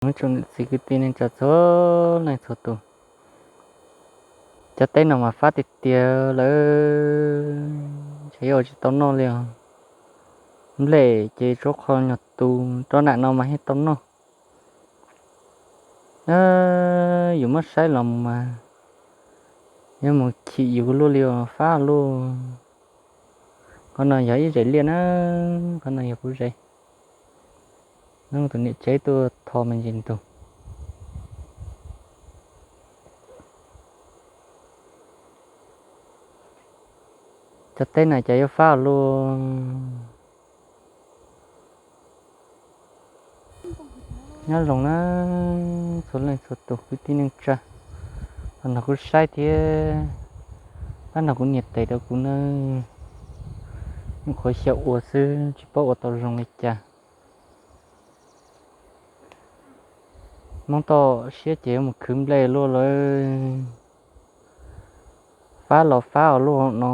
Ib tsoom niam txiv kwv tij neej tsa txhua leej txhua tus, cov teb no mas fab tiag tiag lawm, ntshe yuav ua tsis tau noj li os. Nplej ces tsuab qho nyuag tus, rau nam no mas yeej tau noj. Yus muab saib los mus mas yuav mus chim yus luaj li os, fab luaj. Qhov no yog ib zes liaj na, qhov no yog kuv zes. Tus niam tsev tuaj tho me ntsis ntug. Cov teb na cas yuav fab luaj. Nyob zoo na txhua leej txhua tus kwv tij neej tsa, los nrog kuv saib thiab pab nrog kuv nias tes rau kuv nawb. Nyuam qhuav xyaum ua xwb tsis paub ua tau zoo li cas. Hmoob toj siab ces yuav mus khwv nplej luaj lawm. Fab los fab os luaj no.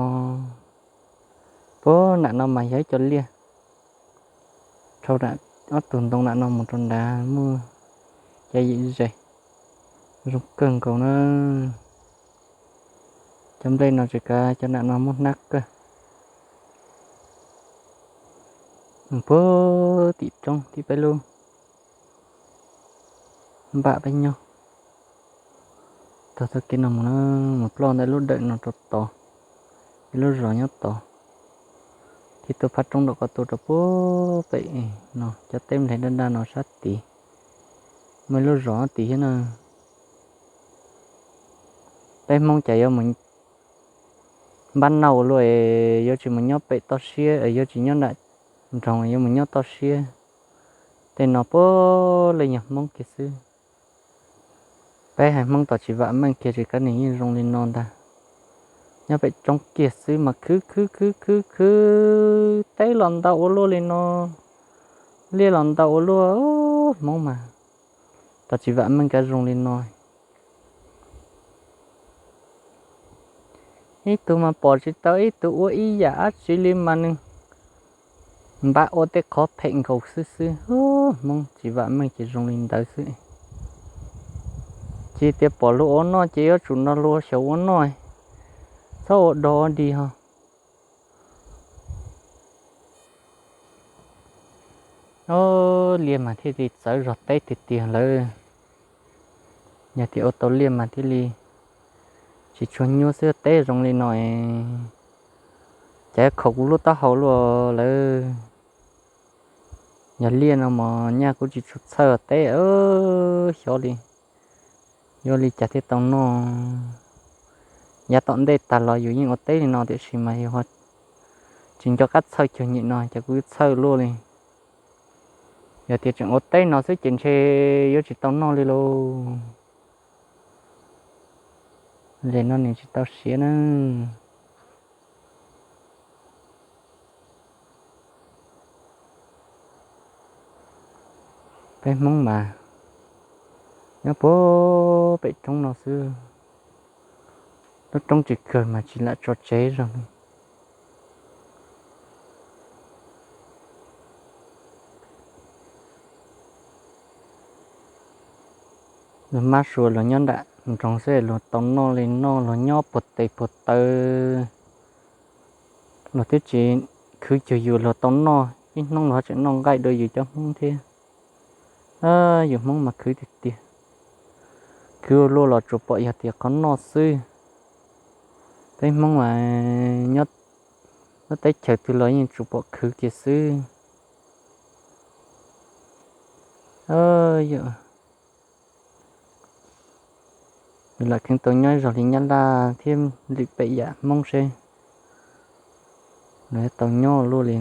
Puag nram no mas yog ib co liaj, dhau ob tug ntoo nram no mus rau nrad muaj cov yim zes zoo kawg nkaus na. Cov nplej no tsis kav cov nram no muaj hnab kawg. Puag tim roob tim peb lub npam peb nyob. Taug txoj kev no mus na, mus ploj ntawm lub dawm no rau tod, ib lub zos nyob tod, thiab tuaj phab roob nram ko tuaj rau puag pem no, cov teb nplej daj daj no sab tid, muaj ib lub zos tid thiab na. Peb Hmoob cas yuav mus npab nau ua luaj, yuav tsis mus nyob pem toj siab, yuav tsis nyob nram nroog, yuav mus nyob toj siab. Tej no puag leej yog Hmoob kiag xwb. Peb haiv Hmoob tos tsis vam meej kiag tsis kav nws yeej zoo li no ntag. Nyob pem roob kiag xwb mas khwv khwv khwv khwv khwv, teb los ntau ua luaj li no, liaj los ntau ua luaj, Hmoob mas tos tsis vam meej kav zoo li no. Ib tug mas pom tsis tau ib tug ua ib yam dab tsi li mas nws npaj ua tej qhov phem nkaus xwb xwb. Hmoob tsis vam meej ces zoo li ntawd xwb. Tsis tias pom luag ua noj ces yuav tsum nrog luag xyaum ua noj, txhob ua dog ua dig ho. Liaj mas thiaj li txawv zog teb tiag tiag lawm. Yog tias ua tau liaj mas thiaj li tsis tshua nyuaj xwb, teb zoo li no es cas khaum kuv lub taub hau luaj lawm. Yog liaj no mas nyaj kuv tsis tshua txhawj teb xyov li, yuav li cas thiaj tau noj. Yav tom ntej tag los yus yeej ua teb li no tiam sis mas yus tsis nco qab txhawj cuag nyem no ces kuv txhawj luaj li. Yog tias tseem ua teb no xwb ces ntshe yuav tsis tau noj li lauj. Zes no nws tsis tau siav na. Peb Hmoob mas nyob puag pem roob no xwb, lub roob tsis kawg mas tsis lam tso tsev zog li. Luag mab sua luag nyob nram nroog xwb luag tau noj li noj, luag nyob puag tes puag taw, luag twb tsis khwv cuag yus luag tau noj, ib hnub luag tseem noj nqaij dua yus cov Hmoob thiab. Yus Hmoob mas khwv tiag tiag, khwv ua luaj los tsuas pom yog tias qhov noj xwb. Peb Hmoob mas nyob teb chaws twg los yeej tsuas pom khwv kiag xwb. Yus lam kheev tau nyob ib zog li Nyab Laj thiab lwm pem yam Hmoob seb luag yuav tau nyob luaj li.